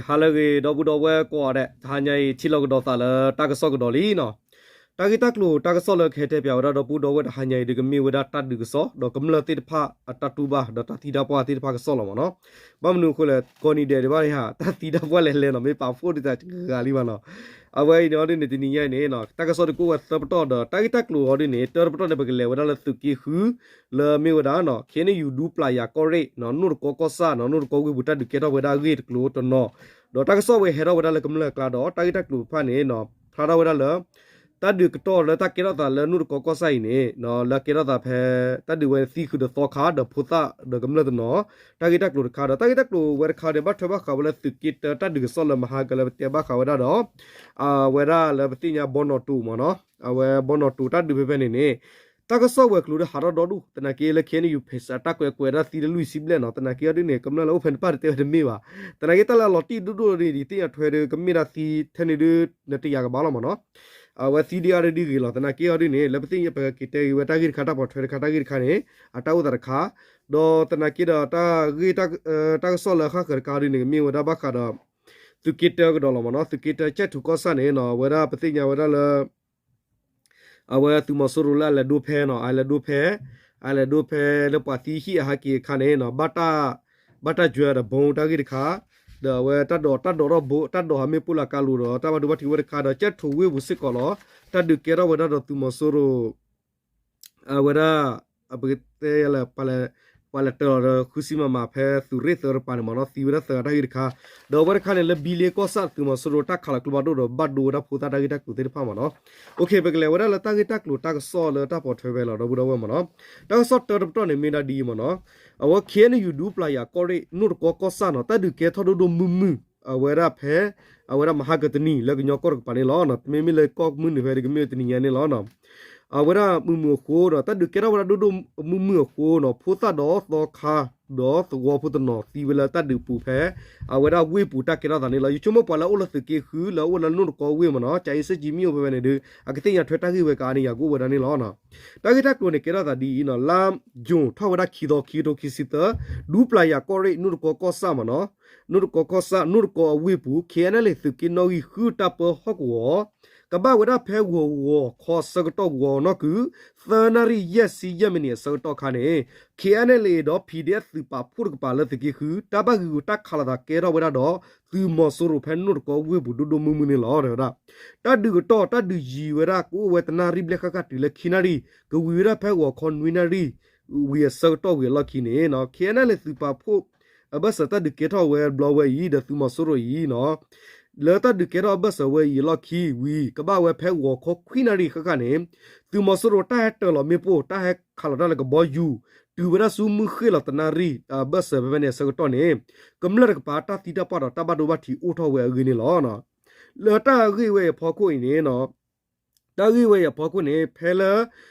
ဟါလၢအဂ့ၤ ဒီပုၢ်ဒီဝဲၢ်ကိးဂၤဒဲး, တဟါညါအံၤ ထံၣ်လိာ်ကဒီးသးလၢတၢ်ကစီၣ်ကဒီးလံနီၤ. တၢ်ဂ့ၢ်တၢ်ကျိၤတၢ်ကစီၣ်လၢကဟဲတဲပၠးဝဲဒၣ်ဒီပုၢ်ဒီဝဲၢ်တဟါညါအံၤ ဒုးကမ့ၢ်ဝဲဒၣ်တၢ်ဒုးကစီၣ် ဒီးကမျၢၢ်သ့ၣ်တဖၣ်အတၢ်တူၢ်ဘၣ် ဒီးတၢ်သံတၢ်ပှၢ်သ့ၣ်တဖၣ်ကစီၣ်လီၤမ့ၢ်နီၤ. ဘၣ်မနုၤအဃိလဲၣ် ကိးနံၤဒဲးဒံးဘၣ်ဧါ တၢ်သံတၢ်ပှၢ်လဲၤလဲၤနီၤ မ့ၢ်ပာ်ဖှိၣ်ဒံးတဂၤလံဘၣ်နီၤ. အဝဲအံၤန့ၣ်အီၤဒ်န့ၣ် တနံၤညါအံၤန့ၣ် တၢ်ကစီၣ်ဒုးကအိၣ်ဝဲသၢပတီၢ်ဒီး တၢ်ဂ့ၢ်တၢ်ကျိၤအီၤဒ်န့ၣ် တၢတပတီၢ်န့ၣ် ပကလဲၤဝဲဒၣ်လၢသုးက့ဃု လၢမ့ၢ်ဝဲဒၣ် ခ့ၣ်အဲၣ်ယူၣ် ဒူပျၢ်ယၤကီၢ်ရ့ၣ် နိၣ်တကီကီၢ်ဆၣ် နိၣ်တကီဝ့ၢ်ပူၤတၢ်ဒုးကဲထီၣ်ဝဲဒၣ်အဂ့ၢ်တကျိၤတနီၤ, ဒီးတၢ်ကစီၣ်ဝဲဟဲထီၣ်ဝဲဒၣ်လၢကမျၢၢ်အကျါဒီး တၢ်ဂ့ၢ်တၢ်ကျိၤတဖၣ်န့ၣ် ဖျါထီၣ်ဝဲဒၣ်လၢ တၢ်ဒုးကတီၢ်လၢတၢ်ကဲထီၣ်သးလၢနိၣ်တကီကီၢ်ဆၣ်အံၤန့ၣ် လၢကဲထီၣ်သးဖဲ တၢ်ဒုးဝဲသံဃုာ်ဒီးသီခါ ဒီးဖိသၣ်ဒီးကမျၢၢ်တနီၤ, တၢ်ဂ့ၢ်တၢ်ကျိၤတခါဒီး တၢ်ဂ့ၢ်တၢ်ကျိၤဝဲတခါန့ၣ် ဘၣ်ထွဲဘၣ်ဃးဝဲလၢသုးက့တၢတၢ်ဒုးကစီၣ်လၢမဟါကလၢပတဲဘၣ်ဃးဝဲဒၣ်ဒီး အဝဲဒၣ်လၢပသ့ၣ်ညါဘီနီၣ်တိၤမ့ၢ်နီၤ, အဝဲဘီနီၣ်တိၤတၢ်ဒုးဖဲဖဲန့ၣ်န့ၣ် တၢ်ကစီၣ်ဝဲၤကျိၤဒီးဟးထီၣ်ဒီဒူၣ် သနာ်က့လၢ ခ့ၣ်အဲၣ်ယူၣ် ဖ့း အတၢ်ကွဲးကွဲးဒၣ်သံလၢလွံၢ်ဆံဘျဲၣ်နီၤ, သနာ်က့အီၤဒ်န့ၣ် ကမျၢၢ်လၢအိၣ်ဖဲန့ၣ်တပၣ်တတဲဝဲတမ့ၢ်ဘၣ်, သနာ်က့တၢ်လၢအလီၤတံၢ်ဒိၣ်ဒိၣ်ဒ်န့ၣ် ဒ်သ့ၣ်ညါထွဲဒီး ကမ့ၢ်ဒၣ်သံထဲန့ၣ်ဒုး နတယာ်ကဘၣ်လီၤမ့ၢ်နီၤ, အဝဲသံဒ်အါဒ်ဂ့ၤလီၤ, သနာ်က့အီၤဒ်န့ၣ် လၢပသ့ၣ်ညါပကက့ၤတဲဂ့ၤဝဲတၢ်ဂ့ၢ်တခါတၢ်ပိာ်ထွဲတခါတၢ်ဂ့ၢ်တခါန့ၣ် အတၢ်အိၣ်သးတခါ, ဒီးသနာ်က့ဒီးတၢ်ဂ့ၢ် တၢ်ကစီၣ်လၢဃၣ်ဃၢၤတခါအီၤဒ်န့ၣ် ကမ့ၢ်ဝဲဒၣ်ဘၣ်ဃးဒီး သုးက့တၢကဒီးလီၤမ့ၢ်နီၤ, သုးက့တၢကၠဲၣ်ထူၣ်ကီၢ်ဆၣ်န့ၣ်နီၤ အဝဲဒၣ်ပသ့ၣ်ညါဝဲဒၣ်လၢ အဝဲသုးမီၤစိရိၤလၢအလဲၤဒိဖဲနီၤ, အလဲၤဒိဖဲ, အလဲၤဒိဖဲလၢပှၤသံဟံၣ်အဟးက့ၤအခါန့ၣ်နီၤ, ဘၣ်တၢ်ယွဲဒီးဘီတၢ်ဂ့ၢ်တခါ, ဒီးအဝဲတၢ်ဒိး တၢ်ဒိးထီၣ်ဘိ တၢ်ဒိးဟးမ့ၣ်ပိၢ်လၢကါလိၤဒီး တၢ်ဘၣ်ဒိဘၣ်ထံးဝဲတခါဒီး ကၠဲၣ်ထူၣ်ဝ့ၢ်ပူၤစ့ၢ်ကီးလီၤ, တၢ်ဒုးကဲထီၣ်ဝဲဒၣ်ဒီးသုးမီၤစိရိၤ အဝဲဒၣ် ပကတဲလၢ ပှၤလဲၤတၢၤလီၤဒီးဃုဆံမမၤဖဲသုးရ့ၣ်သၢတပၤန့ၣ်မ့ၢ်နီၤ, သံဝဲဒၣ်သၢဂၤတၢ်ဂ့ၢ်တခါ, ဒီးအဝဲတခါန့ၣ် လၢဘံလ့ကီၢ်ဆၣ်သုးမီၤစိရိၤတၢ်ခးလီၤကျိဖးဒိၣ်ဒီး ဘၣ်ဒိဝဲဒၣ်ဖိသၣ်တၢ်ဂ့ၢ်တၢ်ကျိၤသ့ၣ်တဖၣ်မ့ၢ်နီၤ. ပကလဲၤဝဲဒၣ်လၢတၢ်ဂ့ၢ်တၢ်ကျိၤတၢ်ကစီၣ်လၢတၢ်ပိာ်ထွဲဖဲလီၤ ဒီပုၢ်ဒီဝဲၢ်မ့ၢ်နီၤ. တၢ်ကစီၣ်တၢတပတီၢ်န့ၣ်မ့ၢ်ဒၣ်ဒ်အံၤမ့ၢ်နီၤ, အဝဲ ခ့ၣ်အဲၣ်ယူၣ် ဒူပျၢ်ယၤကီၢ်ရ့ၣ် နိၣ်တကီကီၢ်ဆၣ်နီၤ တၢ်ဒုးကဲထီၣ်ဒိၣ်ဒိၣ်မုၢ်မုၢ် အဝဲဒၣ်ဖဲ အဝဲဒၣ်မဟါကတနံၤလၢကညီကီၢ်တကပၤန့ၣ်လီၤ. မ့မ့ၢ်လၢကီၢ်မုၢ်နုာ်ဖဲဒီးကမ့ၢ်တနံၤညါန့ၣ်လီၤ. အဝဲဒၣ်မုၢ်မုၢ်အဃိဒီး တၢ်ဒုးကဲထီၣ်ဝဲဒၣ်ဒိၣ်ဒိၣ်မုၢ်မုၢ်အဃိနီၤ ဖိသၣ်ဒီးသီခါ ဒီးသဝီဖိတနီၤသံဝဲလၢတၢ်ဒုးပူၤဖဲ အဝဲဒၣ်ဝ့ၢ်ပူၤတၢ်ကဲထီၣ်သးန့ၣ်လီၤ. ယဆိကမိၣ်ပှၤလၢအအိၣ်လၢသုးက့ဃု လၢအအိၣ်လၢနိၣ်တကီဝ့ၢ်မ့ၢ်နီၤ ကၠၤအ့စ့ၣ်ကၠံမ့ၣ်အူဖဲဖဲန့ၣ်ဒီး အကသ့ၣ်ညါထွဲတၢ်ဂ့ၢ်ဝဲကအါန့ၢ်ယၤကအိၣ်ဝဲဒၣ်န့ၣ်လီၤ. တၢ်ဂ့ၢ်တၢ်ကျိၤန့ၣ် ကဲထီၣ်သးဒ်အံၤနီၤ လါယူၤထီၣ်ဝဲဒၣ်ခံသီ ခံကထိခံဆံသၢ ဒူပျၢ်ယၤကီၢ်ရ့ၣ် နိၣ်တကီကီၢ်ဆၣ်မ့ၢ်နီၤ နိၣ်တကီကီၢ်ဆၣ် နိၣ်တကီအဝ့ၢ်ပူၤ ခ့ၣ်အဲၣ်အဲၣ်လ့ၣ် သုးက့နီၣ်ဂံၢ်ဃုတၢ်ပၢဟီၣ်ကဝီၤ ကဘၣ်ဝဲဒၣ်ဖဲဂီၤဂီၤခီဆၢကတီၢ်ဂီၤနီၢ်ကု သၢနၣ်ရံၣ်ယဲၢ်ဆံယဲၢ်မံးနံးအဆၢကတီၢ်အခါန့ၣ် ခ့ၣ်အဲၣ်အဲၣ်လ့ၣ်ဒီး PDF သုးပာ်ဖှိၣ်တကပၤလၢသုးက့ဃု တၢ်ဘၣ်ဂံာ်ဂူာ်တၢ်ခးလိာ်သးကဲထီၣ်ဝဲဒၣ်ဒီး သုးမီၤစိရိၤဖဲနိၣ်တကီဝ့ၢ်ပူၤဒိၣ်ဒိၣ်မုၢ်မုၢ်န့ၣ်လီၤ တဲဝဲဒၣ်. တၢ်ဒုးကတီၢ် တၢ်ဒုးယံၤဝဲဒၣ်ကအိၣ်ဝဲတနၣ်ရံၣ်ဘျဲၣ်ဃၣ်ဃၣ်တုၤလၢခံနၣ်ရံၣ် ကဝံၤဝဲဒၣ်ဖဲဂီၤခီနွံနၣ်ရံၣ် ဝံၤအဆၢကတီၢ်ဝံၤအလီၢ်ခံန့ၣ် ခ့ၣ်အဲၣ်အဲၣ်လ့ၣ်သုးပာ်ဖှိၣ် အဘၢၣ်စၢၤတၢ်ဒုးကဲထီၣ်ဝဲဘျီဝဲအံၤဒီးသုးမီၤစိရိၤအံၤနီၤ လၢတၢ်ဒုးကဲထီၣ်အဘၢၣ်စၢၤဝဲအံၤအလီၢ်ခံဝံၤ ကဘၣ်ဝဲဖဲဂီၤခီခွံနၣ်ရံၣ်ဃၣ်ဃၣ်န့ၣ် သုးမီၤစိရိၤတၢ်ဟဲတၢၤလီၤမ့ၣ်ပိၢ် တၢ်ဟဲခးလီၤတၢ်လၢကဘီယူၤ တုၤဝဲဒၣ်ဆူမုၢ်ဃ့ၢ်လီၤတနၣ်ရံၣ် အဘၢၣ်စၢၤဖဲဖဲန့ၣ်အဆၢကတီၢ်န့ၣ် ကမျၢၢ်တကပၤတၢ်သံတၢ်ပှၢ်ဒီးတၢ်ဘၣ်ဒိဘၣ်ထံးအိၣ်ထီၣ်ဝဲအဂ့ၢ်န့ၣ်လီၤ. လၢတၢ်ဂ့ၢ်ဝဲအံၤအဖီခိၣ်အံၤန့ၣ် တၢ်ဂ့ၢ်ဝဲအံၤအဖီခိၣ်န့ၣ် ဖဲလၢ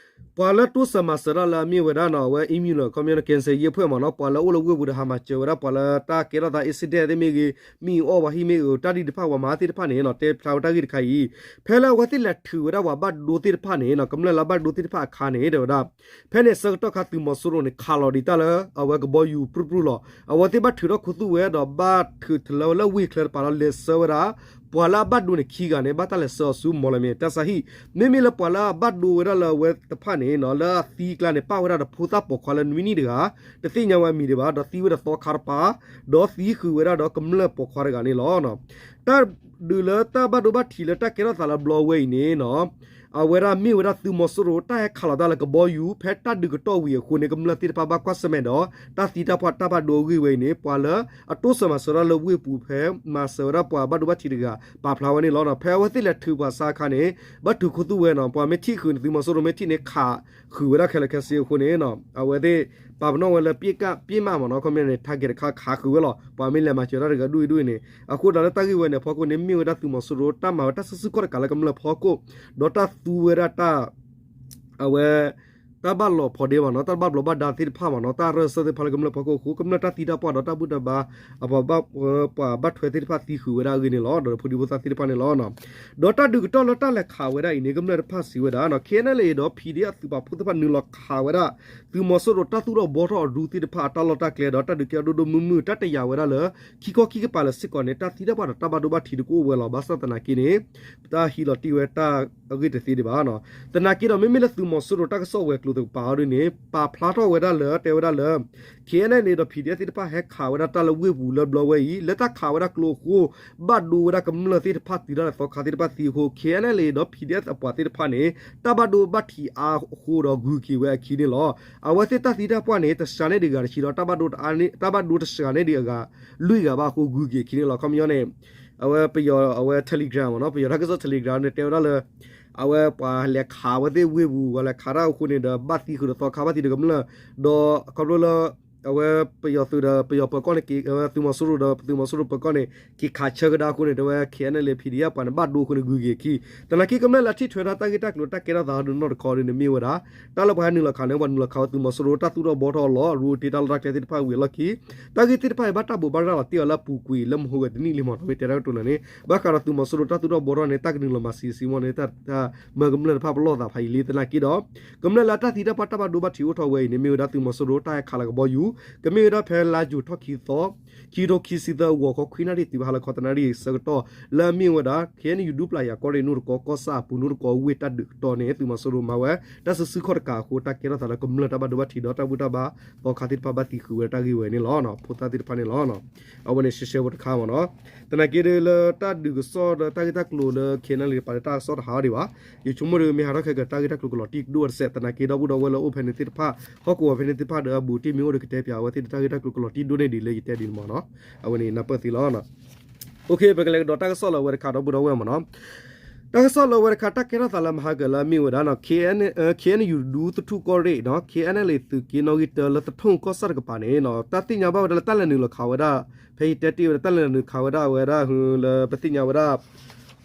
ပှၤလၢတိစၢၤမၤစၢၤတၢ်လၢအမ့ၢ်ဝဲဒၣ်နီၤ အဝဲ immuno communicable cancer ယဲၢ်ဖှဲၣ်မ့ၢ်နီၤ ပှၤလၢအိၣ်လၢဝ့ၢ်ပူၤဒီးဟးမၤစၢၤဝဲဒၣ် ပှၤလၢတၢ်ကဲထီၣ်သး accident သ့ၣ်မ့ၢ်ဂ့ၤ မ့ၣ်အူအီၣ်ပှၤဟံၣ်မ့ၣ်အူ တၢ်ဒ်တဖၣ်ပှၤမၤသ့ၣ်တဖၣ်န့ၣ်နီၤ တဲဖျါဝဲတၢ်ဂ့ၢ်တခါအံၤ ဖဲလၢအဝဲသ့ၣ်လဲၤထုးဝဲဒၣ်ပှၤဘၣ်ဒိသ့ၣ်တဖၣ်န့ၣ်နီၤ ကမျၢၢ်လၢဘၣ်ဒိသ့ၣ်တဖၣ်အခါန့ၣ် တဲဝဲဒၣ် ဖဲန့ၣ်အဆၢကတီၢ်ခါသုးမီၤစိရိၤန့ၣ် ခးလီၤဒံးတၢ်လၢအဝဲကဘီယူၤပြူၢ်ပြူၢ်လီၤ. အဝဲသ့ၣ်ဘၣ်ထုးထီၣ်ခူသူၣ်ဝဲဒီးဘၣ်ထုးထီၣ်လၢဝ့ၢ်ချၢတပၤဒီးလဲၤဆှၢဝဲဒၣ် ပှၤလၢအဘၣ်ဒိန့ၣ်ခံဂၤန့ၣ် ဘၣ်တၢ်လဲၤဆှၢအီၤဆူ မီၣ်လမ့ၣ်တၢ်ဆါဟံၣ် မ့မ့ၢ်လၢပှၤလၢအဘၣ်ဒိဝဲဒၣ်လၢအဝဲတဖၣ်န့ၣ်နီၤ လၢအသံအကျါန့ၣ် ပၣ်ဝဲဒၣ်ဒီးဖိသၣ်ပိာ်ခွါလၢနွံနံၣ်တဂၤ တသ့ၣ်ညါဝဲအမံၤဒံးဘၣ် ဒီးသံဝဲဒီးသီခါတပၤ ဒီးသံဃုာ်ဝဲဒၣ်ဒီးကမျၢၢ်ပိာ်ခွါတဂၤန့ၣ်လီၤ. တၢ်ဒုးလၢတၢ်ဘၣ်ဒိဘၣ်ထံးလၢတၢ်ကဲထီၣ်သးလၢဘျီဝဲအံၤန့ၣ်နီၤ အဝဲဒၣ်မ့ၢ်ဝဲဒၣ်သုးမီၤစိရိၤ တၢ်ဟဲခးလီၤတၢ်လၢကဘီယူၤ ဖဲတၢ်ဒုးကတီၢ်ဝံၤအဃိန့ၣ် ကမျၢၢ်သ့ၣ်တဖၣ်ဘၣ်ကွၢ်ဆၢၣ်မဲာ်ဒီး တၢ်သံတၢ်ပှၢ်တၢ်ဘၣ်ဒိအဂ့ၢ်ဝဲအံၤန့ၣ် ပှၤလၢအတိစၢၤမၤစၢၤတၢ်လၢဝ့ၢ်ပူၤဖဲ မၤစၢၤဝဲဒၣ်ပှၤဘၣ်ဒိဘၣ်ထံးတဂၤ ပာ်ဖျါဝဲန့ၣ်လီၤ. ဖဲအဝဲသ့ၣ်လဲၤထုးပှၤဆါအခါန့ၣ် ဘၣ်ထုးခူသူၣ်ဝဲနီၤ ပှၤမ့ၢ်ထံၣ်ဃုာ်န့ၣ် သုးမီၤစိရိၤမ့ၢ်ထံၣ်န့ၣ် ခးဃုာ်ဝဲဒၣ်ခဲလၢာ်ခဲဆ့အဃိန့ၣ် အဝဲသ့ၣ် ပာ်ပနီၣ်ဝဲလၢပစ်ကပ်ပစ်မှတ်မ့ၢ်နီၤ ခီပညီန့ၣ် target တခါခးဃုာ်ဝဲလီၤ ပှၤမ့ၢ်လဲၤမၤစၢၤတၢ်တဂၤဒူၣ်အံၤဒူၣ်အံၤန့ၣ် အဃိဒီးလၢတၢ်ဂ့ၢ်ဝဲန့ၣ်အဖီခိၣ်န့ၣ် မ့ၢ်ဝဲဒၣ်သုးမီၤစိရိၤတၢ်မၤဝဲတၢ်စုဆူၣ်ခီၣ်တကးလၢကမျၢၢ်ဖီခိၣ် ဒီးတၢ်သူဝဲဒၣ်တၢ် အဝဲ တၢ်ဘၣ်လီၤဖီဒ့မ့ၢ်နီၤ, တၢ်ဘၣ်ဘျီးဘၣ်ဒါသ့ၣ်တဖၣ်မ့ၢ်နီၤ, တၢ်ရၢၢ်စၢၢ်သ့ၣ်တဖၣ်လၢကမျၢၢ်ဖီခိၣ်အဃိ ကမျၢၢ်တၢ်သံတၢ်ပှၢ်ဒီးတၢ်ဘူၣ်တၢ်ဘါ အပှၤဘၣ် ပှၤဘၣ်ထွဲသ့ၣ်တဖၣ်သံဃုာ်ဝဲဒၣ်အဂ့ၢ်န့ၣ်လီၤ. ဒီးဖိဒံဖိသၣ်သ့ၣ်တဖၣ်န့ၣ်လီၤ. ဒီးတၢ်ဒုးကတီၢ်လၢတၢ်လဲၤခးဝဲဒၣ်အံၤန့ၣ် ကမျၢၢ်တဖၣ်စံးဝဲဒၣ် KNLA ဒီး PDF အသုးပာ်ဖှိၣ်သ့ၣ်တဖၣ်နုာ်လီၤခးဝဲဒၣ် သုးမီၤစိရိၤတၢ်သူၣ်ထီၣ်ဘှီထီၣ်အရူသ့ၣ်တဖၣ်အတၢ်လီၢ်တၢ်ကျဲဒီး တၢ်ဒုးကဲထီၣ်ဒိၣ်ဒိၣ်မုၢ်မုၢ် တၢ်တယာ်ဝဲဒၣ်လၢ ခံခီခံကပၤလၢၤစ့ၢ်ကီးန့ၣ် တၢ်သံတၢ်ပှၢ်ဒီးတၢ်ဘၣ်ဒိဘၣ်ထံးတကအိၣ်ဝဲလီၤ. ဘၣ်ဆၣ်သနာ်က့န့ၣ် တၢ်ဟံးလီၤတ့ၢ်ဝဲတၢ်အဂ့ၢ်တသ့ဒံးဘၣ်. သနာ်က့ဒီး မ့မ့ၢ်လၢသုးမီၤစိရိၤတၢ်ကစီၣ်ဝဲၤကျိၤတကပၤအီၤဒ်န့ၣ် ပာ်ဖျါထီၣ်ဝဲဒၣ်လၢ တဲဝဲဒၣ်လၢ KNLA ဒီး PDF သ့ၣ်တဖၣ်ဟဲခးဝဲဒၣ်တၢ်လၢဝ့ၢ်ပူၤလၢဘျီဝဲအံၤ လၢတၢ်ခးဝဲဒၣ်ကျိအဃိ ဘၣ်ဒိဝဲဒၣ်ကမျၢၢ်သ့ၣ်တဖၣ်တုၤဒၣ်လဲာ်သီခါသ့ၣ်တဖၣ်သံအဃိ KNLA ဒီး PDF အပှၤသ့ၣ်တဖၣ်န့ၣ် တၢ်ဘၣ်ဒိဘၣ်ထံးအါအဃိဒီးဂုၤက့ၤဝဲအခံန့ၣ်လီၤ. အဝဲသ့ၣ်တၢ်သံတၢ်ပှၢ်န့ၣ် တစှၤန့ၢ်ဒံးဂၤတဆံဒီး တၢ်ဘၣ်ဒိတစှၤန့ၢ် တၢ်ဘၣ်ဒိတစှၤန့ၢ်ဒံးအဂၤ လွံၢ်ဂၤဘၣ်အဃိဂုၤက့ၤအခံန့ၣ်လီၤ. ခီပညီန့ၣ် အဝဲပယီၤ အဝဲ Telegram မ့ၢ်နီၤ, ပယီၤတၢ်ကစီၣ် Telegram န့ၣ် တဲဝဲဒၣ်လၢ အဝဲပှၤလဲၤခးဝဲသ့ၣ်ဝ့ၢ်ပူၤ ပှၤလဲၤခးတၢ်အဃိန့ၣ်ဒီး ဘၣ်သံဃုာ်ဒီးသီခါ ဘၣ်သံဒီးကမျၢၢ် ဒီးခီဖျိလၢ အဝဲပယီၤသုးဒီးပယီၤပၢၤကီၢ်န့ၣ် သုးမီၤစိရိၤဒီးသုးမီၤစိရိၤပၢၤကီၢ်န့ၣ် က့ၤခးဆၢကဒါအဃိန့ၣ် တဲဝဲ KNLA PDF ပှၤန့ၣ် ဘၣ်ဒိအဃိန့ၣ် ဂုၤက့ၤအခံ. သနာ်က့ကမျၢၢ်လၢထံၣ်ထွဲဒၣ်တၢ်ဂ့ၢ်တၢ်ကျိၤတၢ်ကဲထီၣ်သးဒီးနီၢ်တခီဒ်န့ၣ်မ့ၢ်ဝဲဒၣ် တၢ်လၢပှၤဟဲနုာ်လီၤခးန့ၣ် ပှၤနုာ်လီၤခးဝဲသုးမီၤစိရိၤတၢ်သူၣ်ထီၣ်ဘှီထီၣ်အလီၢ် အရူအတ့တၢ်လီၢ်တၢ်ကျဲသ့ၣ်တဖၣ်ဝံၤအလီၢ်ခံ တၢ်ဂ့ၢ်သ့ၣ်တဖၣ်အံၤ ဘၣ်တၢ်ဘိးဘၣ်ရၤလီၤတ့ၢ်အီၤလၢအပူၤကွံာ်လၢမဟိဂဲၤတနံၣ်လံမ့ၢ်နီၤ မ့ၢ်တဲတၢ်ကတိၤလၢန့ၣ် ဘၣ်ဃးဒီးသုးမီၤစိရိၤတၢ်သူၣ်ထီၣ်ဘှီထီၣ်န့ၣ် တၢ်ကနုာ်လီၤမၤဆံးဆံးမ့ၢ်န့ၣ် တၢ်မၢကမျၢၢ်တဖၣ်ပလီၢ်သးဖးယံာ်လံသနာ်က့ဒီး ကမျၢၢ်လၢတၢ်သံတၢ်ပှၢ်တၢ်ဘၣ်ဒိဘၣ်ထံးအိၣ်ထီၣ်ဝဲအံၤန့ၣ် မ့ၢ်ဝဲဒၣ်သုးမီၤစိရိၤတၢ်ဟဲခးလီၤကဘီယူၤ ကမ့ၢ်ဝဲဒၣ်ဖဲလါယူၤထီၣ်ခံသီ ခံထိခံဆံသၢ ဂီၤခီခွံနၣ်ရံၣ်တုၤဖဲဟါလီၤခီတနၣ်ရံၣ်ဆၢကတီၢ် လၢအမ့ၢ်ဝဲဒၣ် KNU ဒူပျၢ်ယၤကီၢ်ရ့ၣ်နိၣ်တကီ ကီၢ်ဆၣ်အပူၤနိၣ်တကီဝ့ၢ်တၢ်ဒုးကတီၢ်န့ၣ် သုးမီၤစိရိၤမၤဝဲ တၢ်စုဆူၣ်ခီၣ်တကးအဃိ တၢ်ကဲထီၣ်သးလၢကမျၢၢ်တၢ်ဘၣ်ဒိဘၣ်ထံးဒီးတၢ်ဘူၣ်တၢ်ဘါ သီခါသ့ၣ်တဖၣ်ဘၣ်သံဃုာ်ဝဲဒၣ်တၢ်ဂ့ၢ်ဝဲန့ၣ်လီၤ. ဖိသၣ်သ့ၣ်တဖၣ်န့ၣ်လီၤ. အဝဲန့ၣ်ရှဲရှဲဖိတခါမ့ၢ်နီၤ. သနာ်က့ဒီးလၢတၢ်ဒုးကစီၣ်ဒီးတၢ်ဂ့ၢ်တၢ်ကျိၤလၢ KNLA ပာ်လၢတၢ်ကစီၣ်တဟးအီၤဒံးဘၣ်. ယဆိကမိၣ်ဒီးမ့ၢ်ဟးထီၣ်ခဲကတၢၢ်တၢ်ဂ့ၢ်တၢ်ကျိၤကလီၤတံၢ်ဒိၣ်ဝဲတစဲး သနာ်က့ဒီပုၢ်ဒီဝဲၢ်လၢအိၣ်ဖဲန့ၣ်သ့ၣ်တဖၣ် ဟီၣ်ကဝီၤဖဲန့ၣ်သ့ၣ်တဖၣ်ဒီးအဘူးတံၢ်မ့ၢ်အိၣ်ဒီးကတဲပၠးအဝဲသ့ၣ်တၢ်ဂ့ၢ်တၢ်ကျိၤကလီၤတံၢ်ဒိၣ်န့ၢ်ဒံးလၢယတဲဒ်န့ၣ်မ့ၢ်နီၤ. အဝဲန့ၣ်နၢ်ပၢၢ်သ့လီၤ. ပကလဲၤကဒီးတၢ်ကစီၣ်လၢအဝဲတခါဒီပုၢ်ဒီဝဲၢ်မ့ၢ်နီၤ. တၢ်ကစီၣ်လၢအဝဲတခါတၢ်ကဲထီၣ်သးလၢမဟါကၢၤလၢအမ့ၢ်ဝဲဒၣ်နီၤ KNU ဒူသထူၣ်ကီၢ်ရ့ၣ်နီၤ KNLA သုးက့နီၣ်ဂံၢ်တၢလၢသထူၣ်ကီၢ်ဆၣ်တကပၤန့ၣ်နီၤ တၢ်သ့ၣ်ညါဘၣ်ဝဲဒၣ်လၢတၢ်လဲၤနုာ်လီၤခးဝဲဒၣ် ဖဲယတဲတ့ၢ်ဝဲဒၣ်တၢ်လဲၤနုာ်ခးဝဲဒၣ်အဝဲဒၣ်လၢပသ့ၣ်ညါဝဲဒၣ်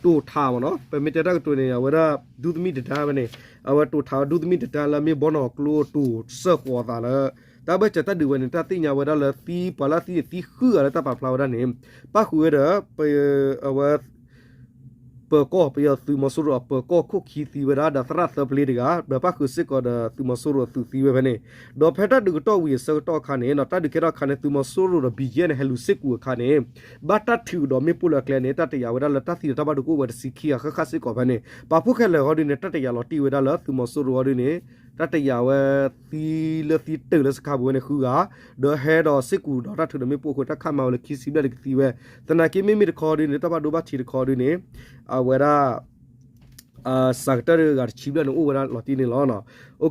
တိာ်ထးမ့ၢ်နီၤ ပမ့ၢ်တဲတၢ်ကတိၤန့ၣ် အဝဲဒၣ်ဒူသမံသဒါဖဲန့ၣ် အဝဲတိာ်ထးဒူသမံသဒါလၢအမ့ၢ်ဘီနီၣ်ကျိတိာ်စၢဃီၤအသးလၢ တၢ်ဘၢၣ်စၢၤတၢ်ဒုးဝဲန့ၣ် တၢ်သ့ၣ်ညါဝဲဒၣ်လၢသံပှၤလၢအသံန့ၣ်သံဃုဂၤလၢတၢ်ပာ်ဖျါဝဲဒၣ်န့ၣ် ပၣ်ဃုာ်ဝဲဒီး အဝဲ ပၢၤကီၢ် ပယီၤသုးမီၤစိရိၤအပၢၤကီၢ်ခိၣ်ခံသံဝဲဒၣ် ဒီးသရၣ်သၢပျ့တဂၤ ဒီးပၣ်ဃုာ်စ့ၢ်ကီးဒီးသုးမီၤစိရိၤအသုးသံဝဲဖဲန့ၣ် ဒီးဖဲတၢ်ဒုးကတီၢ်ဝံၤအဆၢကတီၢ်အခါန့ၣ် တၢ်ဒုးကဲထီၣ်အခါန့ၣ် သုးမီၤစိရိၤဒီး ဘံယဲၣ်န့ၣ် ဟဲလူၤစ့ၢ်ကီးအခါန့ၣ် ဘၣ်တၢ်ထုးကဒီးမ့ၣ်ပိၢ်လၢအကျဲန့ၣ် တၢ်တယာ်ဝဲဒၣ်လၢတၢ်သံဒီးတၢ်ဘၣ်ဒိကအိၣ်ဝဲတဆံခံဂၤဃၣ်ဃၣ်စ့ၢ်ကီးဖဲန့ၣ် ပာ်ဖှိၣ်ခဲလၢာ်အီၤဒ်န့ၣ် တၢ်တယာ်လီၤတံၢ်ဝဲဒၣ်လၢသုးမီၤစိရိၤအီၤဒ်န့ၣ် တၢ်တယာ်ဝဲသံလၢသံတၢာ်လၢစခါပူၤဝဲန့ၣ်ဃုဂၤ ဒီးဟဲဒီးစ့ၢ်ကီးဒီးတၢ်ထုးဒီးမ့ၣ်ပိၢ်အဃိ တၢ်ခးမၤဝဲလၢခံဆံဘျဲၣ်ဒီးကသံဝဲ သနာ်က့မ့မ့ၢ်တခီဒ်န့ၣ် တၢ်ဘၣ်ဒိဘၣ်ထံးတခီဒ်န့ၣ် အဝဲဒၣ် စှၤကတၢၢ်တဂၤတဆံဘျဲၣ်န့ၣ် အိၣ်ဝဲဒၣ်လီၤတံၢ်န့ၣ်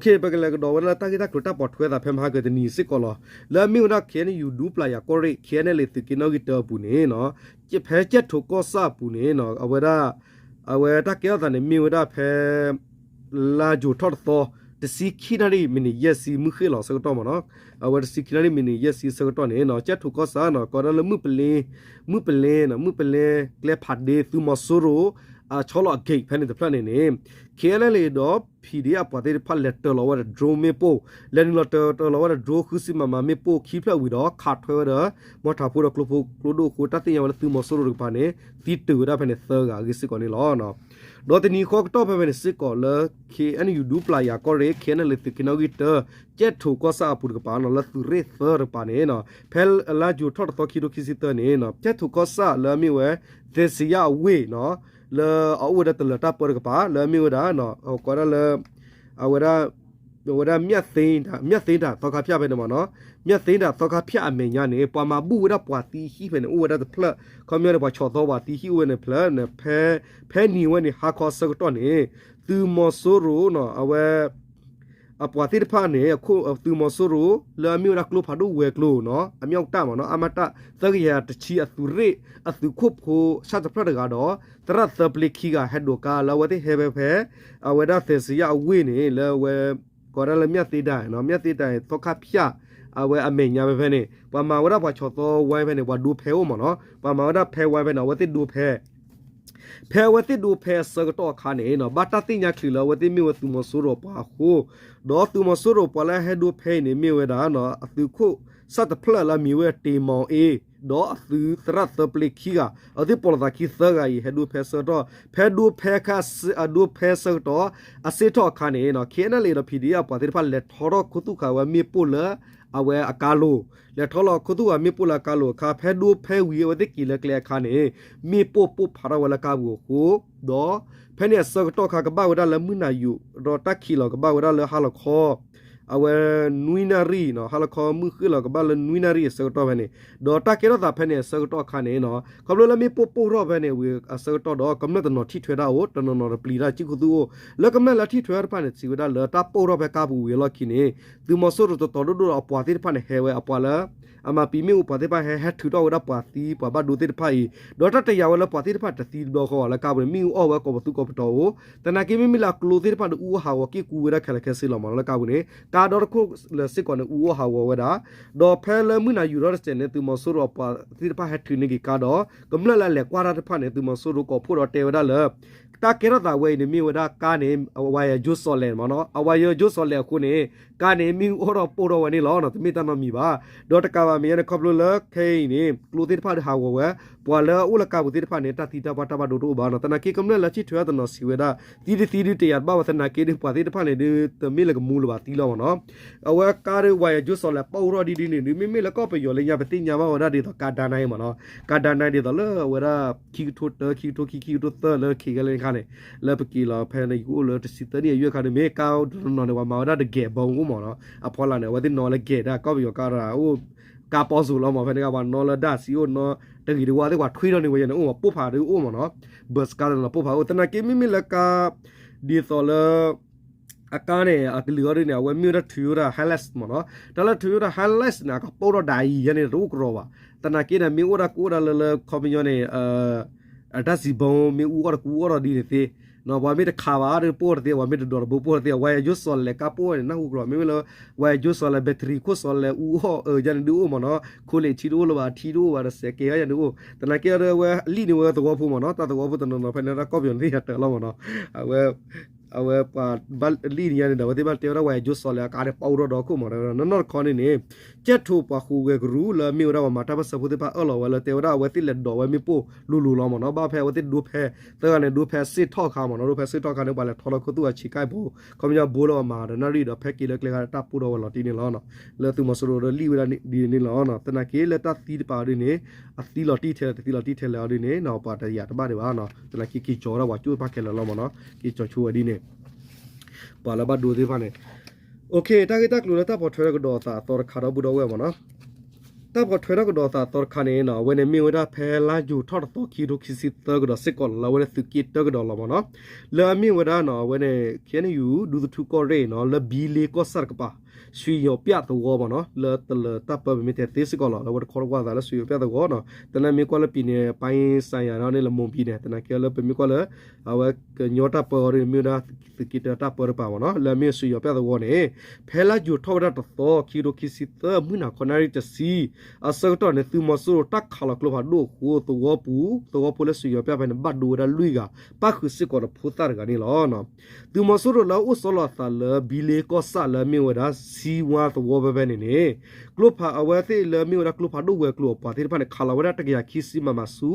လီၤ. ပကလဲၤကဒီးဝဲဒၣ်လၢတၢ်ဂ့ၢ်တၢ်ကျိၤတၢ်ပိာ်ထွဲသးဖဲမဟါကၢၤတနံၤစ့ၢ်ကီးလီၤ. လၢအမ့ၢ်ဝဲဒၣ် KNU ဒူပျၢ်ယၤကီၢ်ရ့ၣ် KNLA သုးက့နီၣ်ဂံၢ်တၢအပူၤန့ၣ် ဖဲကၠဲၣ်ထိးကီၢ်ဆၣ်အပူၤန့ၣ် အဝဲဒၣ် အဝဲတၢ်ကဲထီၣ်သးန့ၣ်မ့ၢ်ဝဲဒၣ်ဖဲ လါယူၤထီၣ်တသီ တဆံခံနၣ်ရံၣ်မံးနံးယဲၢ်ဆံမုၢ်ဃ့ၢ်လီၤဆၢကတီၢ်မ့ၢ်နီၤ, အဝဲတဆံခံနၣ်ရံၣ်မံးနံးယဲၢ်ဆံဆၢကတီၢ်န့ၣ် ကၠဲၣ်ထိးကီၢ်ဆၣ်နီၤ ကိးဒၣ်လၢမုၢ်ပလ့ မုၢ်ပလ့ မုၢ်ပလ့ကျဲဖးဒ့ သုးမီၤစိရိၤ အဆီလီၤအက့ၣ်ဖဲန့ၣ်တဖျၢၣ်န့ၣ်န့ၣ် KNLA ဒီး PDF အပှၤသ့ၣ်တဖၣ်လဲၤတၢၤလီၤဝဲဒီး drone မ့ၣ်ပိၢ် လဲၤနုာ်လီၤတၢၤလီၤဝဲဒီး drone ဃုဆံ မမ မ့ၣ်ပိၢ်ခံဖျၢၣ်ဝံၤဒီး ခးထွဲဝဲဒီး မီၢ်ထးဖိဒီးကျိဖိကျိဒိၣ်အဃိ တၢ်သ့ၣ်ညါဝဲလၢသုးမီၤစိရိၤတကပၤန့ၣ် သံတုၤဝဲဒၣ်ဖဲန့ၣ်သၢဂၤအဂ့ၢ်စ့ၢ်ကီးန့ၣ်လီၤ. ဒီးတနံၤဃီကတီၢ်ဖဲဖဲန့ၣ်စ့ၢ်ကီးလၢ KNU ဒူပျၢ်ယၤကီၢ်ရ့ၣ် KNLA သုးက့နီၣ်ဂံၢ်တၢ ကၠဲၣ်ထိးကီၢ်ဆၣ်အပူၤတကပၤနီၤ လၢသုးရ့ၣ်သၢတကပၤန့ၣ် ဖဲလါယူၤထီၣ်တသီခံထိခံဆံသၢန့ၣ် ကၠဲၣ်ထိးကီၢ်ဆၣ်လၢအမ့ၢ်ဝဲ သဲစံယၣ်အဝ့ၢ်နီၤ လၢအအိၣ်ဝဲဒၣ်တလၢၤတၢ်ပၢတကပၤ လၢအမ့ၢ်ဝဲဒၣ် ကိးဒၣ်လၢ အဝဲဒၣ် ဝဲဒၣ် မျၢ်သ့တၢ်သီခါဖၠၣ်ဖဲန့ၣ်မ့ၢ်နီၤ မျၢ်သ့တၢ်သီခါဖၠၣ်အမဲာ်ညါန့ၣ် ပှၤမၤဘူၣ်ဝဲဒၣ်ပှၤသံဟံၣ်ဖဲန့ၣ် အိၣ်ဝဲဒၣ်တဖျၢၣ် ခီပညီန့ၣ် ပှၤဆီၣ်သီပှၤသံဟံၣ်အိၣ်ဝဲန့ၣ်ဖျၢၣ် ဖဲနံၤဝဲန့ၣ် ဟါခီဆၢကတီၢ်န့ၣ် သုးမီၤစိရိၤနီၤ အဝဲ အပှၤသ့ၣ်တဖၣ်န့ၣ် သုးမီၤစိရိၤ လၢအမ့ၢ်ဝဲဒၣ်ကျိဖးဒိၣ်ဝဲၤကျိၤနီၤ အမ့ၢ်အတၢ်မ့ၢ်နီၤ အမတၢ် သၢကယၤတဆံအသုးရ့ၣ် အသုးခိၣ်ဖိ ဆၣ်တဖျၢၣ်တဂၤဒီး သရၣ်သၢပျ့ခံဂၤ ဟဲဒိးကါလၢအဝဲသ့ၣ်ဟဲဖဲဖဲ အဝဲဒၣ်သဲစံယၣ်အဝ့ၢ်န့ၣ် လၢအဝဲ ကိးဒၣ်လၢမျၢ်သ့တၢ် မျၢ်သ့တၢ်သီခါဖၠၣ် အဝဲအမဲာ်ညါဖဲဖဲန့ၣ် ပှၤမၤဝဲဒၣ်ပှၤဆီၣ်သီဝဲဖဲန့ၣ် ပှၤဒိဖဲအိၣ်မ့ၢ်နီၤ ပှၤမၤဝဲဒၣ်ဖဲဝဲဖဲန့ၣ် အဝဲသ့ၣ်ဒိဖဲ ဖဲအဝဲသ့ၣ်ဒိဖဲအဆၢကတီၢ်အခါန့ၣ်နီၤ ဘၣ်တၢ်သ့ၣ်ညါချုးလၢအဝဲသ့ၣ်မ့ၢ်ဝဲသုးမီၤစိရိၤအပှၤအဃိ, ဒီးသုးမီၤစိရိၤပှၤလၢအဟဲဒိဖဲအံၤန့ၣ် မ့ၢ်ဝဲဒၣ်နီၤ အသုးခိၣ်ဆၣ်တဖျၢၣ်လၢအမံၤဝဲအတ့ၤမီၤအ့ ဒီးအသုးသရၣ်သၢပျ့ခံဂၤ အဝဲသ့ၣ်ပိာ်လိာ်သးခံသၢဂၤအံၤ ဟဲဒိဖဲအဆၢကတီၢ်, ဖဲဒိဖဲခါ အဒိဖဲအဆၢကတီၢ် အစ့ၣ်ထီၣ်အခါန့ၣ် KNLA ဒီး PDF အပှၤသ့ၣ်တဖၣ်လဲၤထီထီၣ်ခူသူၣ်ဃာ်ဝဲမ့ၣ်ပိၢ်လၢ အဝဲအကါလိၤ, လဲၤထီၣ်လီၤခူသူၣ်ဃာ်မ့ၣ်ပိၢ်လၢအကါလိၤအခါ ဖဲဒိဖဲဝံၤအဝဲသ့ၣ်က့ၤလၢကျဲအခါန့ၣ် မ့ၣ်ပိၢ်ပိၢ်ဖးထီၣ်ဝဲလၢကါပူၤအဃိ, ဒီးဖဲန့ၣ်အဆၢကတီၢ်အခါကဘၣ်ဝဲဒၣ်လၢမုၢ်နၤယူၤ ဒီးတၢ်ခံးလီၤကဘၣ်ဝဲဒၣ်လၢဟါလီၤခီ အဝဲနွံနၣ်ရံၣ်နီၤ ဟါလီၤခီမုၢ်ဃ့ၢ်လီၤကဘၣ်လၢနွံနၣ်ရံၣ်အဆၢကတီၢ်ဖဲန့ၣ်, ဒီးတၢ်ကဲထီၣ်သးဖဲန့ၣ်အဆၢကတီၢ်အခါန့ၣ်နီၤ ခီဖျိလၢမ့ၣ်ပိၢ်ပိၢ်ထီၣ်ဖဲန့ၣ်ဝံၤအဆၢကတီၢ်ဒီး ကမျၢၢ်တနီၤထံၣ်ထွဲတၢ်အိၣ် တနီၤနီၤတပျံၤတၢ် ကံၣ်ခူသူၣ်အိၣ်, လၢကမျၢၢ်လၢထံၣ်ထွဲတၢ်တဖၣ်န့ၣ် စံးဝဲဒၣ်လၢတၢ်ပိၢ်ထီၣ်ဖဲကါပူၤဝံၤအလီၢ်ခံန့ၣ် သုးမီၤစိရိၤတတီၤဒိၣ်ဒိၣ်ဒီးအပှၤသ့ၣ်တဖၣ်န့ၣ် ဟဲဝဲအပှၤလၢ အမၤပံာ်မ့ၣ်အူပှၤသ့ၣ်တဖၣ်ဟဲ ဟဲထုးထီၣ်ဝဲဒၣ်ပှၤသံပှၤဘၣ်ဒိသ့ၣ်တဖၣ်အံၤ, ဒီးတၢ်တယာ်ဝဲလၢပှၤသ့ၣ်တဖၣ်တသံတဘျီဃီဘၣ်လၢကါပူၤန့ၣ် မ့ၣ်အူအီၣ်ဝဲကိးပသူကိးပတီၤအိၣ်, သနာ်က့မ့မ့ၢ်လၢအကျိသ့ၣ်တဖၣ်န့ၣ် အူအီၣ်ဟးဂီၤက့ၢ်ကူဝဲဒၣ်ခဲလၢာ်ခဲဆ့လီၤမးနီၤ လၢကါပူၤန့ၣ် ကါဒီတခိၣ်လၢစ့ၢ်ကီးန့ၣ် အူအီၣ်ဟးဂီၤဝဲဒၣ်, ဒီးဖဲလၢမုၢ်နၤယူၤထီၣ်တစဲးန့ၣ် သုးမီၤစိရိၤအပှၤသ့ၣ်တဖၣ်ဟဲထုးန့ၢ်က့ၤကါဒီး ကမျၢၢ်လၢအလဲၤကွၢ်တၢ်တဖၣ်န့ၣ် သုးမီၤစိရိၤကိးဖှိၣ်ဒီးတဲဝဲဒၣ်လၢ တၢ်ကဲထီၣ်သးဝဲအံၤန့ၣ် မ့ၢ်ဝဲဒၣ်ကါန့ၣ် အဝါယၢၤကၠိစီၤလဲၣ်မးနီၤ အဝါယၢၤကၠိစီၤလဲၣ်အဃိန့ၣ် ကါန့ၣ် မ့ၣ်အူအီၣ်ထီၣ်ပိၢ်ထီၣ်ဝဲန့ၣ်လီၤနီၤ တမ့ၢ်တၢ်နီတမံၤဘၣ်. ဒီးတကးဘၣ်မဲာ်ညါန့ၣ် ခီဖျိလၢခဲအံၤန့ၣ် ကျိသ့ၣ်တဖၣ်ဒုးဟးဂီၤဝဲ, ပှၤလၢအအိၣ်လၢကါပူၤသ့ၣ်တဖၣ်န့ၣ် တၢ်သံတၢ်ပှၢ်တၢ်ဘၣ်ဒိတအိၣ်ဘၣ်နီၤ သနာ်က့ကမျၢၢ်လၢထံၣ်ထွဲတနီၤစံးဝဲဒၣ် သံတသံဒုးတယာ်တဘၣ်ဝဲ သနာ်က့ဒုးပှၤသ့ၣ်တဖၣ်န့ၣ်ဒုး တမ့ၢ်လၢကမူလၢၤဘၣ်သံလီၤမးနီၤ အဝဲကါဒုး ဝါယၢၤကၠိစီၤလဲၣ်ပိၢ်ထီၣ်ဒ်ဒ်န့ၣ်ဒုး မ့မ့ၢ်လၢကီၢ်ပယီၤလၢညါ ပသ့ၣ်ညါဘၣ်ဝဲဒၣ်ဒ်သိးကါဒါနါအံၤမးနီၤ, ကါဒါနါဒ်သိးလၢအဝဲဒၣ် ခံကထိတၢ ခံကထိခံ ခံကထိသၢလၢခံဂၤလၢန့ၣ်ခါန့ၣ်, လၢပက့ၤလီၤဖဲန့ၣ် ယကအိၣ်လၢတဆံသၢနံၣ်အယုၢ်အခါန့ၣ် မ့ၢ်ကါတနီၤန့ၣ် ပှၤမၤဝဲဒၣ်တကဲးဘီအိၣ်မးနီၤ, အဖီလာ်န့ၣ် အဝဲသ့ၣ်နီၣ်လၢကဲးဒၣ် ကီၢ်ပယီၤကါဒီးအိၣ် ကါပီစိၤလီၤမး ဖဲန့ၣ်ကဘၣ်နီၣ်လၢဒၣ်စံအိၣ်နီၣ် တဂ့ၤတဝါသ့ၣ်ပှၤထွံထီၣ်န့ၣ်ဝဲယဲန့ၣ်အိၣ်မး ပိၢ်ဖးဒုးအိၣ်မးနီၤ, ဘၢးစကါတနီၤပိၢ်ဖးအိၣ် သနာ်က့မ့မ့ၢ်လၢကါ ဒ်သိးလၢ အကါန့ၣ် အကလုာ်အီၤဒ်န့ၣ် အဝဲမ့ၢ်ဝဲဒၣ် Toyota Hilux မးနီၤ, တၢ်လၢ Toyota Hilux န့ၣ် အကပိၢ်ထီၣ်ဒၣ်အံၤယဲန့ၣ် တအိၣ်ကရီဘၣ်, သနာ်က့န့ၣ် မ့ၢ်အိၣ်ဒၣ်ကအိၣ်ဒၣ်လၢလၢခီပညီန့ၣ် အတၢ်စံးဘီမ့ၢ်အူအီၣ်တကူအီၣ်ထီၣ်ဒ်န့ၣ်သ့, ပှၤမ့ၢ်တခးဘၣ်ဒီးပိၢ်ထီၣ်တသ့ ပှၤမ့ၢ်တဒိးတဘိပိၢ်ထီၣ်တသ့ ဝါယၢၤကၠိစီၤလဲၣ်ကါပိၢ်န့ၣ် နၢ်ဟူကရီ မ့မ့ၢ်လၢ ဝါယၢၤကၠိစီၤလဲၣ် ဘဲထရံခိၣ်စီၤလဲၣ်အူအီၣ်အၢယဲန့ၣ်ဒုးအိၣ်မးနီၤ, ခိလ့ၣ်ထံတအိၣ်လၢၤဘၣ် ထံတအိၣ်ဘၣ်ဒီးစဲးကဲၤယဲန့ၣ်အိၣ် သနာ်က့ဒီးအဝဲလံၣ်န့ၢ်ဝဲသဝီဖိမးနီၤ, တၢ်သဝီဖိတနီၤနီၤဖဲန့ၣ် တၢ်ကီၢ်ပယီၤန့ၣ်သ့ၣ်ညါတၢ်လီၤမးနီၤ, အဝဲ အဝဲပှၤဘၣ်လံၣ်န့ၢ်ယဲန့ၣ်ဒီး အဝဲသ့ၣ်ဘၣ်တဲဝဲဒၣ်ဝါယၢၤကၠိစီၤလဲၣ်အကါန့ၣ် ပိၢ်ထီၣ်ဒီခိၣ်မးနီၤ, နီၢ်နီၢ်တခီန့ၣ်န့ၣ် ကၠဲၣ်ထိၣ်ပှၤဃုာ်ဝဲကရူၢ်လၢအမ့ၢ်ဝဲဒၣ်ပှၤမၤတၢ်ပၢၢ်ဆၢဖိသ့ၣ်တဖၣ်အၢၣ်လီၤဝဲလၢတဲဝဲဒၣ်အဝဲသ့ၣ်လဲၤဒိးဝဲမ့ၣ်ပိၢ်လိၤလိၤလီၤမးနီၤ, ဘၣ်ဖဲအဝဲသ့ၣ်ဒိဖဲ သၢဂၤန့ၣ် ဒိဖဲစ့ၣ်ထီၣ်အခါမးနီၤ, ဒိဖဲစ့ၣ်ထီၣ်အခါန့ၣ် ပှၤလဲၤထီလီၤခိၣ်သူၣ်အဆံးကါအံၤဖိ ခီပညီဘိလၢပှၤမၤဒီးနၣ်ရံၣ်ဒီး ဖဲက့ၤလၢကျဲခါတၢ်ပိၢ်ထီၣ်ဝဲလီၤတံၢ်န့ၣ်လီၤ, လၢသုးမီၤစိရိၤဒီးလံၣ်ဝဲဒၣ်ဒ်န့ၣ်လီၤ, သနာ်က့လၢတၢ်သံတပၤဒ်န့ၣ် အသံလီၤတံၢ်ထဲလဲၣ် တသံလီၤတံၢ်ထဲလဲၣ်အီၤဒ်န့ၣ် ပှၤတယာ်တဘၣ်ဒံးဘၣ်နီၤ, သနာ်က့က့ၤကၠီၤဝဲဒၣ်ပှၤကၠိတဖၣ်ခဲလၢာ်လီၤမးနီၤ, က့ၤကၠီၤဆိဝဲဒ်န့ၣ် ပှၤလၢဘၣ်ဒိသ့ၣ်တဖၣ်န့ၣ် တၢ်ဂ့ၢ်တၢ်ကျိၤလၢတၢ်ပိာ်ထွဲထီၣ်ကဒီးအသးအသီတခါဒီပုၢ်ဒီဝဲၢ်မးနီၤ, တၢ်ပိာ်ထွဲထီၣ်ကဒီးအသးအသီတခါန့ၣ် အဝဲန့ၣ်မ့ၢ်ဝဲဒၣ်ဖဲလါယူၤထီၣ်တသီခံကထိခံဆံသၢကဒီးစ့ၢ်ကီးလီၤ, လၢအဝဲန့ၣ်သုးက့တၢကဒီးလီၤမးနီၤ, လၢအမ့ၢ်ဝဲဒၣ်နီၤ အဝဲန့ၣ် ခ့ၣ်အဲၣ်ယူၣ် ဒူသထူကီၢ်ရ့ၣ်နီၤ လၢဘံလ့ကီၢ်ဆၣ်တကပၤ ဆွံယီၤပၠၣ်သဝီမးနီၤ လၢတလၢၤတၢ်ပၢမ့မ့ၢ်တဲသ့စ့ၢ်ကီးလီၤ, လၢအဝဲတခီတဝါသးလၢဆွံယီၤပၠၣ်သဝီနီၤ, သနာ်မ့ၢ်ကွၢ်လၢပံၤန့ၣ် ပၢ်စၢ်ယၤဒီးန့ၣ် လမူၤပံၤန့ၣ် သနာ်က့လၢပမ့ၢ်ကွၢ်လၢ အဝဲကညီတၢ်ပၢအီၤဒ်န့ၣ် မ့ၢ်ဝဲဒၣ်သုးက့တၢတၢ်ပၢတပၤမးနီၤ, လၢအမ့ၢ်ဆွံယီၤပၠၣ်သဝီန့ၣ် ဖဲလါယူၤထီၣ်ဝဲဒၣ်တသီ ခံကထိခံဆံသၢ မုၢ်နၤခီနၣ်ရံၣ်တဆံ အဆၢကတီၢ်န့ၣ် သုးမီၤစိရိၤတၢ်ခးလီၤကျိဖးဒိၣ်အဃိ သဝီပူၤ သဝီဖိလၢဆွံယီၤပၠၣ်ဖဲန့ၣ် ဘၣ်ဒိဝဲဒၣ်လွံၢ်ဂၤ ပၣ်ဃုာ်စ့ၢ်ကီးဒီးဖိသၣ်တဂၤန့ၣ်လီၤ. သုးမီၤစိရိၤလၢအအိၣ်ဆီလီၤအသးလၢဘံလ့ကီၢ်ဆၣ်လၢအမ့ၢ်ဝဲဒၣ် ဆံဝါသဝီဖဲဖဲန့ၣ်န့ၣ် ကျိဖးအဝဲသ့ၣ်လၢအမ့ၢ်ဝဲဒၣ်ကျိဖးဒိၣ်ဝဲၤကျိၤအပှၤသ့ၣ်တဖၣ်န့ၣ် ခးလီၤဝဲဒၣ်တကယၤခံဆံ မမ ဆူ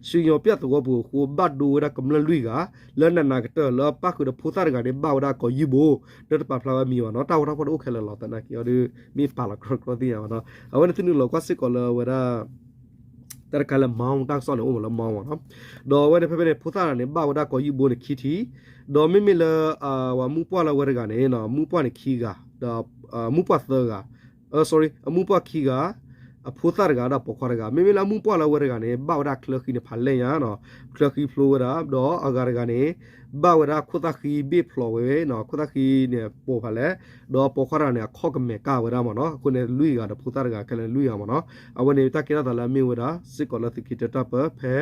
ဆွံယီၤပၠၣ်သဝီပူၤအဃိ ဘၣ်ဒိဝဲဒၣ်ကမျၢၢ်လွံၢ်ဂၤ လၢနးနးကတၢၢ်လၢပၣ်ဃုာ်ဒီးဖိသၣ်တဂၤန့ၣ် ဘၣ်ဝဲဒၣ်ကိးယုၢ်ဘိ ဒီးတပာ်ဖျါဝဲမံၤဘၣ်နီၤ တၢ်ဂီၤတၢ်ဖီၣ်တအိၣ်ခဲလၢာ်လီၤ သနာ်က့အီၤဒုး မ့ၢ်ပာ်လီၤကြီကြီသ့ၣ်ညါဘၣ်နီၤ အဝဲန့ၣ်သ့ၣ်နုာ်လီၤကွၢ်စ့ၢ်ကီးလၢအဝဲဒၣ် တၢ်တခါလၢမီတၢ်ကစီၣ်န့ၣ် အိၣ်မးလၢမီမးနီၤ ဒီးအဝဲန့ၣ်ဖဲဖဲန့ၣ် ဖိသၣ်တဂၤန့ၣ် ဘၣ်ဝဲဒၣ်ကိးယုၢ်ဘိန့ၣ်ခံထံၣ် ဒီးမ့မ့ၢ်လၢ ဝဲမုၢ်ပှၢ်လၢအဝဲတဂၤန့ၣ် မုၢ်ပှၢ်န့ၣ်ခံဂၤ ဒီး မုၢ်ပှၢ်သၢဂၤ sorry အမုၢ်ပှၢ်ခံဂၤ အဖိသၣ်တဂၤဒီးပိာ်ခွါတဂၤ မ့မ့ၢ်လၢအမုၢ်ပှၢ်လၢအဝဲတဂၤန့ၣ် ဘၣ်ဝဲဒၣ်ချၢဃံန့ၣ် ဖးလဲၢ်ညါနီၤ ချၢဃံဖျိဝဲဒၣ် ဒီးအဂၤတဂၤန့ၣ် ဘၣ်ဝဲဒၣ်ခိၣ်သၣ်ဃံဘ့ၣ်ဖျိးဝဲနီၤ, ခိၣ်သၣ်ဃံန့ၣ်ပိာ်ဖးလဲၣ်, ဒီးပိာ်ခွါတဂၤန့ၣ် အခီၣ်ကမဲာ်ကၢ်ဝဲဒၣ်မ့ၢ်နီၤ, အဃိန့ၣ်လွံၢ်ဂၤဒီးဖိသၣ်တဂၤခဲလၢာ်လွံၢ်ဂၤမ့ၢ်နီၤ, အဝဲန့ၣ်တၢ်ကဲထီၣ်သးလၢအမ့ၢ်ဝဲဒၣ် စ့ၢ်ကီးလၢသုးက့တၢတၢ်ပၢ ဖဲ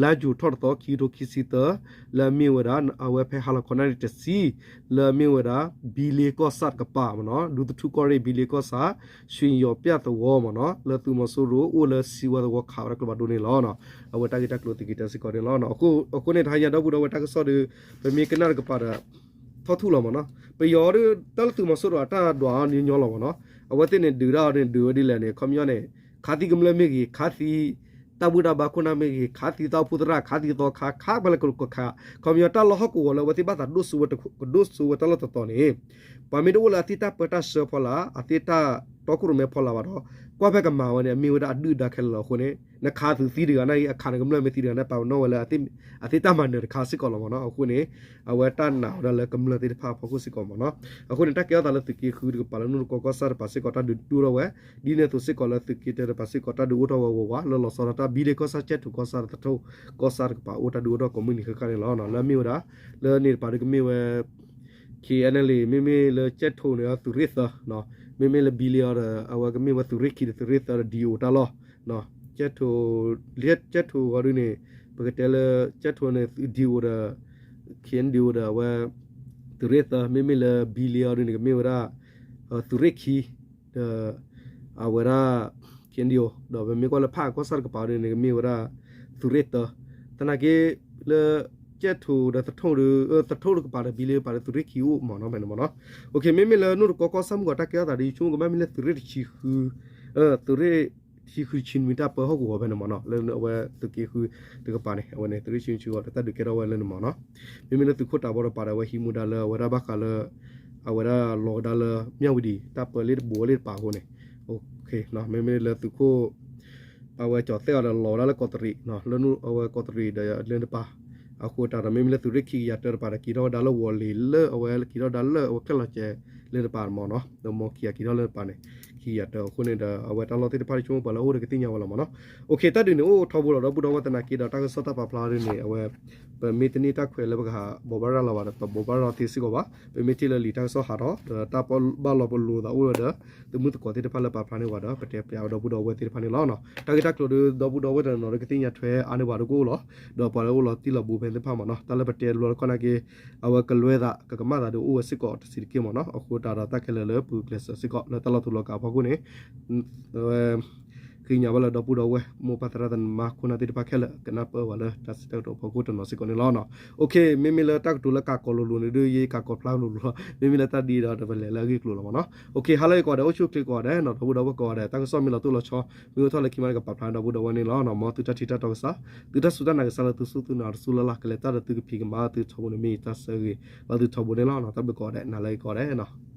လါယူၤထီၣ်တသီ ခံကထိခံဆံသၢ လၢအမ့ၢ်ဝဲဒၣ် အဝဲဖဲဟါလီၤခီနၣ်ရံၣ်တဆံ လၢအမ့ၢ်ဝဲဒၣ် ဘံလ့ကီၢ်ဆၣ်တကပၤမ့ၢ်နီၤ, ဒူသထူကီၢ်ရ့ၣ်ဘံလ့ကီၢ်ဆၣ် ရွှေရော်ပြသဝီမ့ၢ်နီၤ, လၢသုးမီၤစိရိၤအိၣ်လၢစံဝါသဝီခးဝဲဒၣ်ကျိဖးဒိၣ်န့ၣ်လီၤ. အဝဲတၢ်ဂ့ၢ်တၢ်ကျိၤသုးက့တၢစ့ၢ်ကီးန့ၣ်လီၤ. အဃိန့ၣ် တဟါညါဒီပုၢ်ဒီဝဲၢ်တၢ်ကစီၣ်ဒီး ပမ့ၢ်ကနၣ်တကပၤဒီး ထီၣ်ထူၣ်လီၤမ့ၢ်နီၤ, ပယီၤဒီးတၢ်လၢသုးမီၤစိရိၤအတၢ်ဒွးအီၤညီညီလီၤမ့ၢ်နီၤ, အဝဲသ့ၣ်န့ၣ်ဒုးဒၣ်အီၤန့ၣ် ဒုးဝဲဒ်လဲၣ်န့ၣ် ခီပညီန့ၣ် ခးသံကမျၢၢ်မ့ၢ်ဂ့ၤ, ခးသံ တၢ်ဘူၣ်တၢ်ဘါခိၣ်နၢ်မ့ၢ်ဂ့ၤ, ခးသံသီဖိသရၣ်, ခးသံသီခါ, ခးပှၤလၢကခး, ခီပညီတၢ်လီၢ်ဟီၣ်ကဝီၤလၢအဝဲသ့ၣ်ဘၣ်သးဒိၣ်စိဝဲတဒိၣ်စိဝဲတၢ်လီၢ်တတီၤန့ၣ်, ပှၤမ့ၢ်တအိၣ်လၢအသ့ၣ်တၢ်ပၢတၢ်ဆှၢဖီလာ်, အသ့ၣ်တၢ်တီခိၣ်ရိၣ်မဲဖီလာ်ဘၣ်ဒီး ကွၢ်ဖဲကမၤဝဲန့ၣ် အမ့ၢ်ဝဲဒၣ်အဒုၣ်အဒါခဲလၢာ်လီၤ. အဃိန့ၣ် နခးသုးသံတဂၤနာ်က့ အခးနကမျၢၢ်မ့ၢ်သံတဂၤန့ၣ် ပာ်ပနီၣ်ဝဲလၢ အသ့ၣ်တၢ်မၤနၢၤတခါစ့ၢ်ကီးလီၤမ့ၢ်နီၤ. အဃိန့ၣ် အဝဲတၢ်နာ်ဝဲဒၣ်လၢကမျၢၢ်သ့ၣ်တဖၣ်အဖီခိၣ်စ့ၢ်ကီးမ့ၢ်နီၤ. အဃိန့ၣ် တၢ်ကဲထီၣ်သးလၢသုးက့ဃုတကပၤလၢနူၢ်တကီကီၢ်ဆၣ်တကပၤစ့ၢ်ကီးတၢ်ဒုးဒိၣ်ထီၣ်ဝဲ, ဒ်န့ၣ်အသိးစ့ၢ်ကီးလၢသုးက့တၢတကပၤစ့ၢ်ကီးတၢ်ဒုးအိၣ်ထီၣ်ဝဲဝးဝး လၢလီၤဆီဒၣ်တၢ်ဘံလ့ကီၢ်ဆၣ် ကၠဲၣ်ထိၣ်ကီၢ်ဆၣ် သထူၣ်ကီၢ်ဆၣ်တကပၤအိၣ်တၢ်ဒုးအိၣ်ထီၣ်ကိးမုၢ်နံၤဃၣ်ဃၣ်န့ၣ်လီၤ. လၢအမ့ၢ်ဝဲဒၣ် လၢန့ၣ်တကပၤဒီးကမ့ၢ်ဝဲ ခ့ၣ်အဲၣ်နဲၣ်လ့ၣ် မ့မ့ၢ်လၢကၠဲၣ်ထိၣ်န့ၣ် သုးရ့ၣ်သၢ, မ့မ့ၢ်လၢဘံလ့အီၤဒီး အဝဲကမ့ၢ်ဝဲသုးရ့ၣ်ခံဒီးသုးရ့ၣ်သၢဒီး ဒံအိၣ်တၢ်လီၢ်, ကၠဲၣ်ထိၣ်, ကၠဲၣ်ထိၣ်အီၤဒ်န့ၣ် ပကတဲလၢ ကၠဲၣ်ထိၣ်န့ၣ် ဒံအိၣ်ဒီး ခ့ၣ်အဲၣ်ဒံအိၣ်ဒီးအဝဲ သုးရ့ၣ်သၢ, မ့မ့ၢ်လၢဘံလ့အီၤဒ်န့ၣ် ကမ့ၢ်ဝဲဒၣ် သုးရ့ၣ်ခံ ဒီး အဝဲဒၣ် ခ့ၣ်အဲၣ်ဒံအိၣ် ဒီးပမ့ၢ်ကွၢ်လၢဖးကီၢ်ဆၣ်တကပၤဒ်န့ၣ် ကမ့ၢ်ဝဲဒၣ် သုးရ့ၣ်သၢ, သနာ်က့ လၢ ကၠဲၣ်ထိၣ်ဒီးသထူၣ်ဒီး သထူၣ်တကပၤဒီးဘံလ့တကပၤဒီးသုးရ့ၣ်ခံအိၣ်မ့ၢ်နီၤ ဖဲန့ၣ်မ့ၢ်နီၤ. မ့မ့ၢ်လၢနူၢ်တကီကီၢ်ဆၣ်မုၢ်ဂီၤ တၢ်ကဲထီၣ်သးဒီး ယဆိကမိၣ်ကဘၣ်မ့ၢ်လၢသုးရ့ၣ်တဆံဃု, သုးရ့ၣ်တဆံဃု ဆံနွံတၢ်ပၢဟီၣ်ကဝီၤဖဲန့ၣ်မ့ၢ်နီၤ, လၢအဝဲသုးက့ဃုတကပၤန့ၣ် အဝဲန့ၣ် သုးရ့ၣ်တဆံဃု ဆံဃုဒီးတၢ်ဒုးကဲထီၣ်ဝဲလၢန့ၣ်မ့ၢ်နီၤ. မ့မ့ၢ်လၢသုးခိၣ်တးဘီတကပၤဒီး အဝဲဟံးမူဒါလၢအဝဲဒၣ်ဘၣ်ဃးလၢ အဝဲဒၣ်လီၤကဒါလၢ မၠၣ်ဝတံၤ တၢ်ပၢလၢတဘူးဝဲလၢတပၤအဃိန့ၣ်, မ့မ့ၢ်လၢသုးခိၣ် အဝဲကၠီၤသဲၣ်အီၤဒီးလီၤဝဲဒၣ်လၢကီးတရံး, လၢအဝဲကီးတရံးဒီးလၢတပၤ, အဃိတးဒီး မ့မ့ၢ်လၢသုးရ့ၣ်ခံကယၤတၢတပၤဒီး က့ၤထီၣ်ဝဲဒၣ်လၢဝီၤလ့ၤလၢအဝဲက့ၤထီၣ်ဝဲဒၣ်လၢအဝဲခဲလီၤစဲးလၢတပၤမ့ၢ်နီၤ, ဒီးမ့ၢ်ခံကယၤက့ၤထီၣ်လၢတပၤန့ၣ်, ခံကယၤတၢအဃိန့ၣ်ဒီး အဝဲတၢ်လီၢ်သ့ၣ်တဖၣ် ယဆိကမိၣ်ပှၤလၢအအိၣ်ဒီးကသ့ၣ်ညါဝဲလီၤမ့ၢ်နီၤ. တၢ်ဒုးန့ၣ်အိၣ်ထီဘိလီၤ ဒီပုၢ်ဒီဝဲၢ်သနာ်က့ဒီး တၢ်ကစီၣ်တၢ်ပာ်ဖျါဒ်န့ၣ် အဝဲ ပမ့ၢ်တန့ၢ်တၢ်ခွဲးလၢပကဟးဘိးဘၣ်ရၤလီၤဘၣ်ဒီး ပဘိးဘၣ်ရၤလီၤသ့စ့ၢ်ကီးဘၣ်, ပမ့ၢ်ထံၣ်လၢလံာ်တၢ်ကစီၣ်ဟးထီၣ် ဒီးတၢ်ဘၣ်လီၤပလိာ်သးအိၣ်ဝဲဒီး သုးမုၢ်သကိးသ့ၣ်တဖၣ်လၢပာ်ဖျါန့ၢ်ဝဲဒီး ပတဲပျးဝဲဒီပုၢ်ဒီဝဲၢ်သ့ၣ်တဖၣ်န့ၣ်လီၤ. တၢ်ဂ့ၢ်တၢ်ကျိၤဒီး ဒီပုၢ်ဒီဝဲၢ်တနီၤနီၤဒီးကသ့ၣ်ညါထွဲအါန့ၢ်ဘၣ်တကအိၣ်လီၤ. ဒီးပှၤလၢအိၣ်လီၤတံၢ်လီၤပူၤဖဲသ့ၣ်တဖၣ်မ့ၢ်နီၤ တၢ်လၢပတဲတဘျီတခီၣ်နာ်က့ အဝဲကလွဲသးကကမၣ်သးဒီးအိၣ်ဝဲစ့ၢ်ကီးတဆံးတက့ၢ်မ့ၢ်နီၤ. အဃိတးဒီးတၢ်ခဲလၢာ်လၢပဂုာ်ကျဲးစၢးစ့ၢ်ကီးလၢတၢ်လီၢ်ထူလီၢ်ကးအဖီခိၣ်န့ၣ် အဝဲ ဃ့ညါဘၣ်လၢဒီပုၢ်ဒီဝဲၢ် မိၢ်ပၢ်သရၣ်သမါခိၣ်နၢ်သ့ၣ်တဖၣ်ခဲလၢာ် ကနၢ်ပၢၢ်ဝဲလၢတၢ်စံးတၢ်ကတိၤအဖီခိၣ်တနီၤစ့ၢ်ကီးန့ၣ်လီၤ. မ့မ့ၢ်လၢတၢ်ကတိၤလၢကးကီၤလိၤလိၤန့ၣ်ဒီး ယကးကီၤဖျါလိၤလိၤလီၤ. မ့မ့ၢ်လၢတၢ်ဒ်ဒီး တပလဲၤလၢအဂ့ၢ်ကျိၤလီၤမ့ၢ်နီၤ. ဟါလၢအဂ့ၤကိးဂၤဒဲး အိၣ်ဆူၣ်အိၣ်ချ့ကိးဂၤဒဲးနီၤ ဒီပုၢ်ဒီဝဲၢ်ကိးဂၤဒဲး တၢ်ကစီၣ်မ့ၢ်လီၤတိၢ်လီၤဆီ မ့ၢ်အိၣ်ထီၣ်လၢခံမးဒီးကပာ်ဖျါဒီပုၢ်ဒီဝဲၢ်န့ၣ်လီၤ. မ်သုတၢ်ထံၣ်တၢ်တီကစၢ် သုတၢ်စူၢ်တၢ်နာ်ကစၢ်လၢသုစူၢ်သုနာ်တစူၢ်လၢ်လၢ် ကလဲၤတၢ်ဒီးသုကဖံးကမၤသုထီဘိန့ၣ် မ့ၢ်ယတၢ်ဆၢဂ့ၤလၢသုထီဘိန့ၣ်လီၤ. တၢ်ဘျုးကိးဂၤဒဲး နၤလၢအဂ့ၤကိးဂၤဒဲးနီၤ.